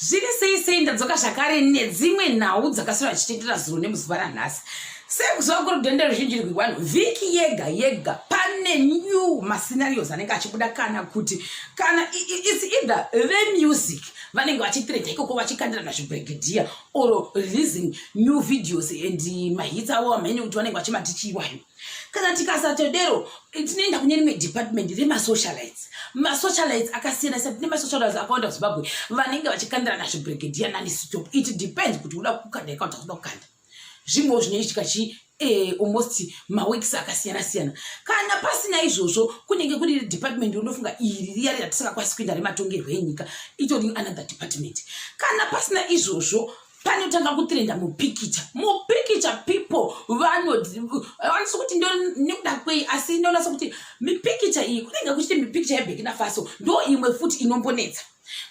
Zviri sei sei, ndadzoka zvakare nedzimwe nhau dzakasara dzichitendera zuro nemuzuva ranhasi. Sekuziva kuri dende ruzhinji rwevanhu, vhiki yega yega pane new mascenarios anenge achibuda, kana kuti kana it's either vemusic vanenge vachitrenda ikoko vachikandirana zvibrigadier or releasing new videos and mahits avo amhene kuti vanenge vachimatichiiwayo. Kana tikasatodero, tinoenda kune rimwe department remasocialites. Masocialites akasiyana siyana, tine masocialites akawanda kuZimbabwe vanenge vachikandirana zvibrigadier nonstop. It depends kuti uda kukanda kana kuti uda kukanda. Zvimwewo zvinoitika chi almost maweeks akasiyana siyana. Kana pasina izvozvo, kunenge kuri department unofunga iri riya ratisingakwanisi kuenda rematongerwo enyika, itori another department. Kana pasina izvozvo, panotanga kutrenda mupikicha. Mupikicha people vanonasi kuti nekuda kwei, asi ndonasa kuti mipikicha iyi kunenge kuchiti mipikicha yeBurkina Faso ndo imwe futi inombonetsa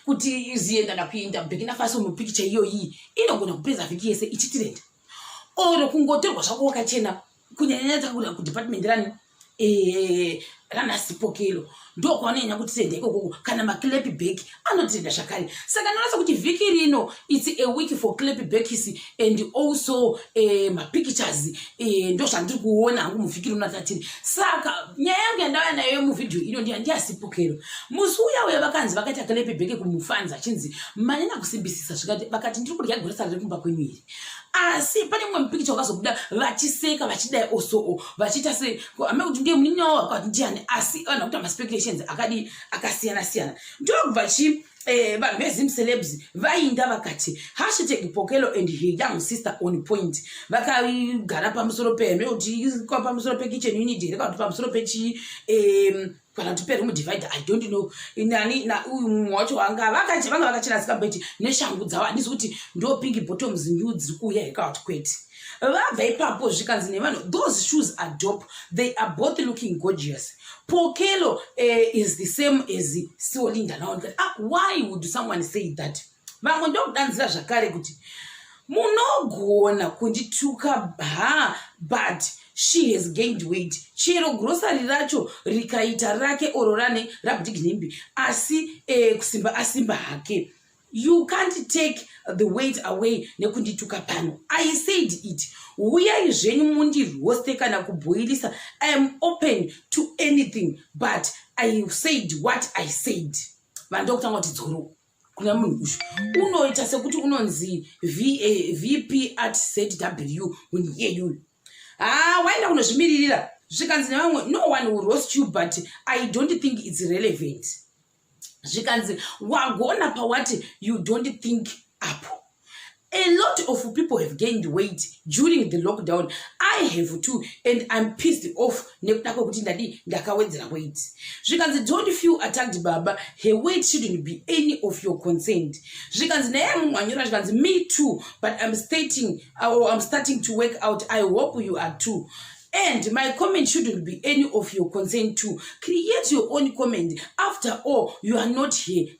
kuti zienda nakuinda. Burkina Faso, mupikicha iyoyi inogona kupedza vhiki yese ichitrenda, or kungotorwa zvako wakachena, kunyanyanya takura kudepartment rani ranaSipokelo, ndo kwavanonyanya kutrenda ikokoko. Kana maclap back anotrenda zvakare. Saka ndinoratsa kuti vhiki rino it's a week for clap backs and also mapictures. Ndo zvandiri kuona hangu muvhiki rino ratatiri. Saka nyaya yangu yandauya nayo muvhidhiyo ino ndiyaSipokelo. Musi uya uya vakanzi vakaita clap back kumufanzi, achinzi manyanya kusimbisisa, zvikati vakati, "Ndiri kudya grocery riri kumba kwenyu iri." Asi pane mumwe mupikicha wakazobuda vachiseka, vachidai osoo, vachiita se ame kuti ndiye munin'ina wavo akati ndiani, asi vanhu vakuita maspeculations akadi akasiyana siyana. Ndokubva chi vanhu veZim celebs vainda vakati #Pokelo and her young sister on point. Vakagara pamusoro peheme, kuti pamusoro pekitchen unit here, kana kuti pamusoro pechi kana kuti peroom divider, I don't know. Nani na uyu mumwe wacho vanga vakachirasika beti neshangu dzavo. Handisi kuti ndo pink bottoms new dziri kuuya here kana kuti kwete. Vabva ipapo, zvikanzi nevanhu, "Those shoes are dope. They are both looking gorgeous. Pokelo is the same as Siolinda now." Ah, why would someone say that? Vamwe ndokudanzira zvakare kuti munogona kundituka ha, but she has gained weight. Chero grocery racho rikaita rake oro rane rabhudiginimbi, asi kusimba asimba hake. You can't take the weight away nekundituka pano. I said it. Uyai zvenyu mundiroaste kana kubhoilisa. I am open to anything, but I said what I said. Vandokutanga kuti dzoro kuna munhu uyu unoita sekuti unonzi VP at ZW munhu iyeyuyu. Ha, waenda kunozvimiririra. Zvikanzi nevamwe, "No one will roast you, but I don't think it's relevant." Zvikanzi wagona pawati you don't think apo. A lot of people have gained weight during the lockdown. I have too, and I'm pissed off nekuda kwekuti ndadi ndakawedzera weight. Zvikanzi, "Don't feel attacked, baba. Her weight shouldn't be any of your concern." Zvikanzi naye mumwe anyora, zvikanzi, "Me too, but I'm stating or I'm starting to work out. I hope you are too. And my comment shouldn't be any of your concern too. Create your own comment. After all, you are not here."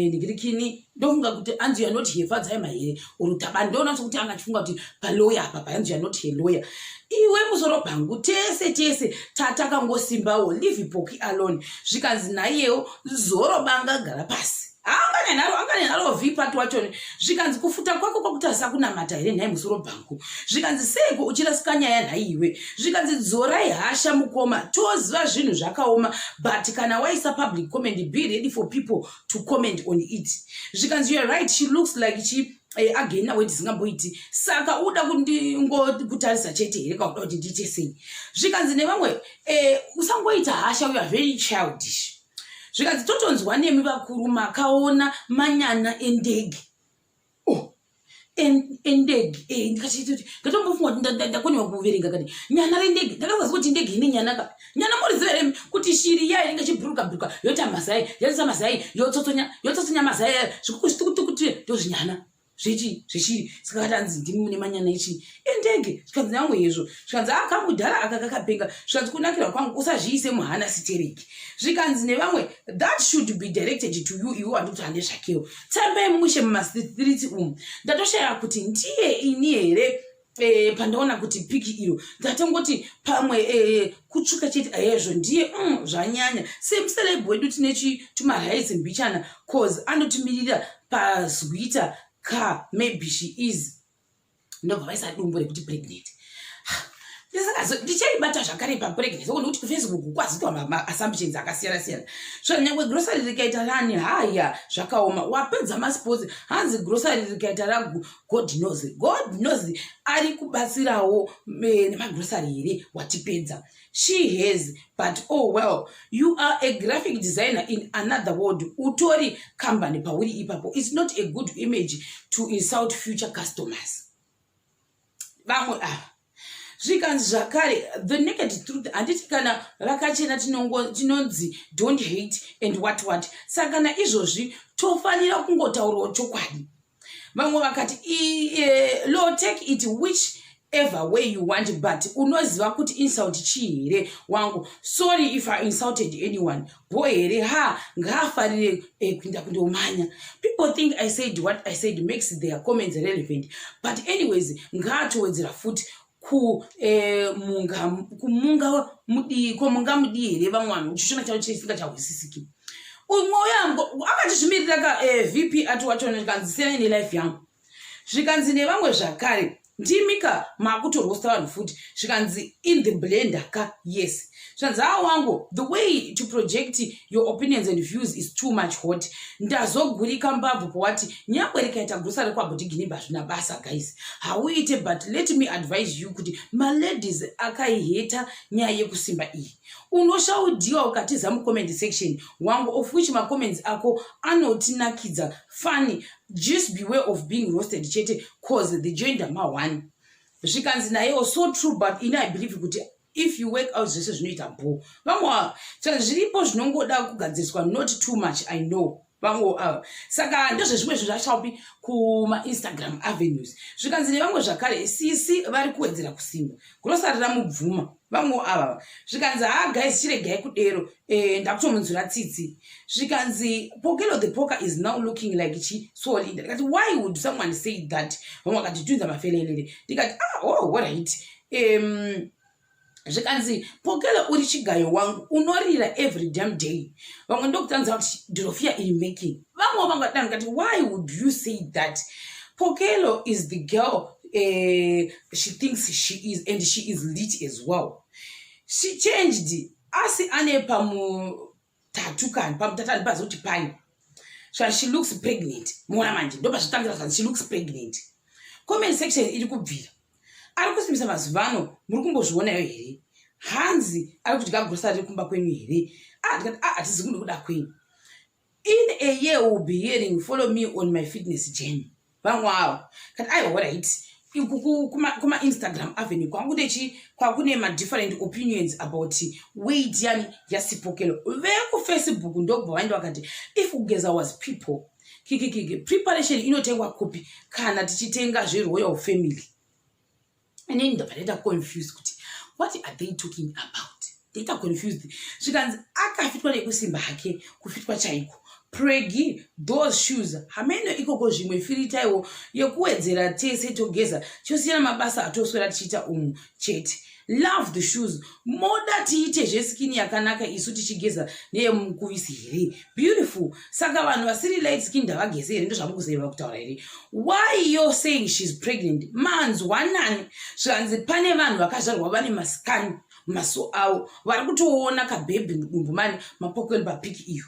Ndikirikini ndofunga kuti anzi you are not here Fadzai Mahere or Tabani. Ndoona sekuti anga achifunga kuti palawyer apa payanzi you are not here lawyer. Iwe musoro bhangu, tese tese tatakangosimbawo. Leave Poki alone. Zvikanzi naiyewo zoro banga gara pasi, angane nharo, angane nharo vpart wachoni. Zvikanzi, "Kufuta kwako kwakutarisa kunamata here nhai musoro bhangu?" Zvikanzi, "Seiko uchirasika nyaya nhaiwe?" Zvikanzi, "Dzorai hasha mukoma, toziva zvinhu zvakaoma, but kana waisa public comment, be ready for people to comment on it." Zvikanzi, "You are right, she looks like chi again weight zingamboiti. Saka uda kundingokutarisa chete here kauda kuti ndiite sei?" Zvikanzi nevamwe, "Usangoita hasha, you are very childish." Zvikanzi, "Totonzwa nemi vakuru makaona manyana endege." Oh, endege. Ndikati ndatombofunga kuti ndakoniwa kuverenga kani nyana rendege. Ndakazazi kuti ndege ine nyana ka nyana. Muriziva here kuti shiri iya inenge ichibhuruka bhuruka, yoita mazai, yoita mazai, yotsotsonya, yotsotsonya mazai aya, zvikukuti ndozvinyana zvechi zvechiri. Saka katanzi ndimi mune manyana echi endege. Zvikanzi nevamwe hezvo. Zvikanzi, akamudhara aka kakapenga. Zvikanzi, "Kunakirwa kwangu usazviise muhana sitereki." Zvikanzi nevamwe, "That should be directed to you." Iwe wandikuti hande zvakewo, tambai mushe mumastreets umu. Ndatoshaya kuti ndiye ini here. Pandaona kuti piki iro, ndatongoti pamwe kutsvuka chete. Aizvo ndiye zvanyanya. Semuceleb wedu tine tumarights mbichana, cause anotimirira. pazwita ka maybe she is. Ndobva vaisa dumbu rekuti pregnant. Ndichaibata zvakare papregnancy oko, nekuti kuFacebook kwazitwa maassumptions akasiyana siyana. So nyangwe grocery rikaita rani, haya, zvakaoma. Wapedza masports. Hanzi grocery rikaita ragu, God knows, God knows ari kubatsirawo nemagrocery here. Watipedza. She has, but oh well, you are a graphic designer in another world. Utori company pauri ipapo. It's not a good image to insult future customers. Vamwe ava zvikanzi zvakare, the naked truth, handiti kana vakachena tinonzi don't hate and what what. Saka kana izvozvi tofanira kungotaurawo chokwadi. Vamwe vakati, "Lo, take it which ever way you want, but unoziva kuti insult chii here wangu? Sorry if I insulted anyone. Bo here? Ha, ngaafarire kuinda kundomanya. People think I said what I said makes their comments relevant, but anyways, ngaatowedzera futi kumunga mudii ko, munga mudii here?" Vamwe vanhu chishona chavo chisingachahwisisiki. Umwe uyango akatizvimirira ka VP ati wachona, zvikanzi, "Siyanai nelife yangu." Zvikanzi nevamwe zvakare, "Ndimika makutorosta vanhu futi." Zvikanzi, "In the blender ka, yes." Zvikanzi, "Ha wangu, the way to project your opinions and views is too much hot. Ndazogurika mbabvu powati nyangwe rikaita grocery kwabhuti hazvina basa. Guys, hauite, but let me advise you kuti maladies akaiheta nyaya yekusimba iyi, unoshaudiwa ukatiza mucomment section wangu, of which macomments ako anotinakidza funny. Just beware of being roasted chete, cause the gender ma1." Zvikanzi nayewo, "So true, but ini I believe kuti if you work out, zvese zvinoita bo." Vamwe, saka zviripo zvinongoda kugadziriswa, not too much, I know. Vamwe ava, saka ndozvezvimwe zvinhu zvachaupi kumaInstagram avenues. Zvikanzi nevamwe zvakare, "Sisi vari kuwedzera kusimba, grocery ramubvuma." Vamwe ava zvikanzi, "Ha guys, chiregai kudero, ndakutomunzwira tsitsi." Zvikanzi, "Pokelo the poker is now looking like chisolinda." Ndikati, "Why would someone say that?" Vamwe vakati, "Tunza mafelelele." Ndikati, "Ah, oh, alright." Zvikanzi, "Pokelo uri chigayo wangu, unorira every damn day." Vamwe ndokutanza kuti dhorofia iri making. Vamwe vangadana, ndikati, "Why would you say that? Pokelo is the girl she thinks she is, and she is lit as well. She changed, asi ane pamutatu kani pamutatu handipazi kuti pai so she looks pregnant." Muona manje, ndopazvitangira zvanzi, "She looks pregnant." Comment section iri kubvira. Ari kusimbisa mazuva ano, muri kumbozvionayo here? Hanzi ari kudya grocery kumba kwenyu here? Ah, ndikati, "Ah, hatizi kundokuda kwenyu." "In a year will be hearing, follow me on my fitness journey." Vamwe avo kati, "Aiwa, right." KumaInstagram avenue kwangunechi kwakune madifferent opinions about weight yani yaSipokelo. VekuFacebook ndokubva vaenda vakati, "If kugeza was people, kikikiki, preparation inotengwa kupi kana tichitenga zveroyal family?" Inini ndabva ndaita confused kuti what are they talking about. Ndaita confused. Zvikanzi, "Akafitwa nekusimba hake, kufitwa chaiko. Pregi those shoes hameno ikoko. Zvimwe firitaiwo yekuwedzera, tese togeza, chosiyana mabasa atoswera tichiita umu chete. Love the shoes. Moda tiite zveskin yakanaka isu tichigeza neyemukuvisi here? Beautiful. Saka vanhu vasiri light skin ndavageze here? Ndozvamukuzeva kutaura here? Why you saying she's pregnant? Manzwa nani?" Zvikanzi, "Pane vanhu vakazvarwa vane mascan mumaso avo, vari kutoona kabhebhi mudumbu mani mapokelo papiki iyo.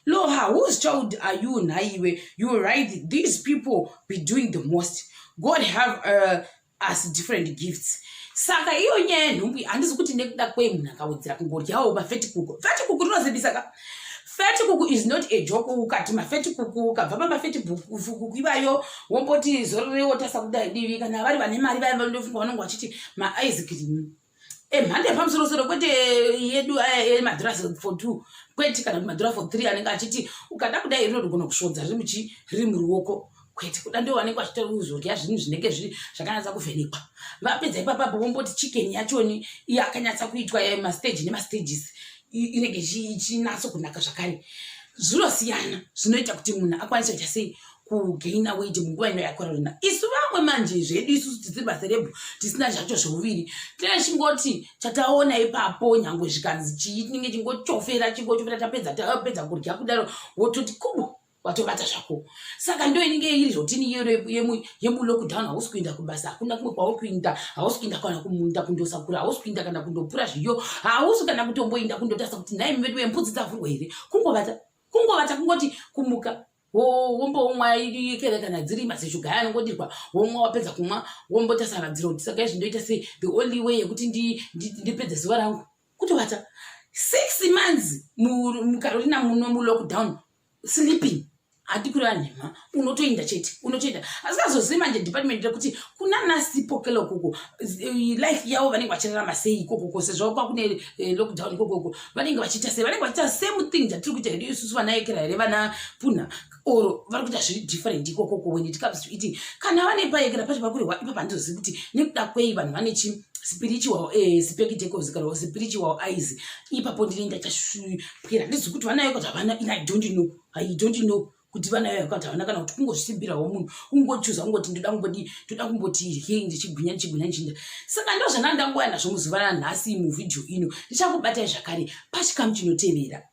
Loha, whose child are you nhaiwe? You right, these people be doing the most. God have us different gifts." Saka iyo nyaya yenhumbu, handisi kuti nekuda kwei munhu akawedzera kungoryawo mavetkoek. Vetkoek rinozivisa ka, vetkoek is not a joke. Ukati mavetkoek, ukabva pamavetkoek ivayo, womboti zororewo tasa kudai divi. Kana vari vane mari vaya, vandofunga vanonge vachiti maice cream emhando yepamusorosoro, kwete yedu emadhora for two, kwete, kana kuti madhora for three, anenge achiti ukada kudai rinogona kusvodza riri muchi riri muruoko, kwete. Kuda ndo vanenge vachitozodya zvinhu zvinenge zviri zvakanyatsa kuvhenekwa. Vapedza ipapapo, vomboti chicken yachoni yakanyatsa kuitwa mastage nemastages, inenge ichinatso kunaka zvakare. Zvinosiyana, zvinoita kuti munhu akwanise kuita sei, kugaina weight munguva ino yakorona. Isu vamwe manje zvedu isusu tisiri maceleb, tisina zvacho zveuviri, tine chingoti chataona ipapo, nyangwe zvikanzi chii, tinenge chingochofera, chingochofera. Tapedza, tapedza kudya kudaro, wototi kubu. Watovata zvako. Saka ndo inenge iri rotini yemulockdown. Hausi kuenda kubasa, hakuna kumwe kwauri kuenda, hausi kuenda kana kumunda kundosakura, hausi kuenda kana kundopura zviyo, hausi kana kutomboenda kundotarisa kuti nhai vedu wembudzi dzavhurwa here. Kungovata, kungovata, kungoti kumuka womboumwa kere kana dziri mazishuga aya anongodirwa, womwa, wapedza kumwa wombotasara dziro kuti saka izvi ndoita sei? The only way yekuti ndipedze zuva rangu kutovata. 6 months muCarolina muno mulockdown, sleeping. Handi kureva nhema, unotoinda chete, unotoinda. Asikazozivi manje department rekuti kuna nasipokelo koko life yavo vanenge vachirarama sei ikokoko, sezvo kwakune lockdown ikokoko. Vanenge vachiita sei? Vanenge vachiita same thing chatiri kuita hedu isusu vanaekera here, vana Puna, or vari kuita zviri different ikokoko when it comes to eating? Kana vane paekera pacho pakurehwa ipapa, handizozivi kuti nekuda kwei vanhu vane chi spiritual spectacles kana spiritual eyes. Ipapo ndinenge ndachapwira, handizivi kuti vanayo kuti havana. I don't know, I don't know kuti vanayo kuti havana, kana kuti kungozvisimbirawo munhu ungochuza kungoti ndoda kumbodi, ndoda kumboti hei, ndichigwinya, ndichigwinya, ndichinda. Saka ndo zvandanga ndangoya nazvo muzuva ranhasi muvhidhiyo ino. Ndichakubatai zvakare pachikamu chinotevera.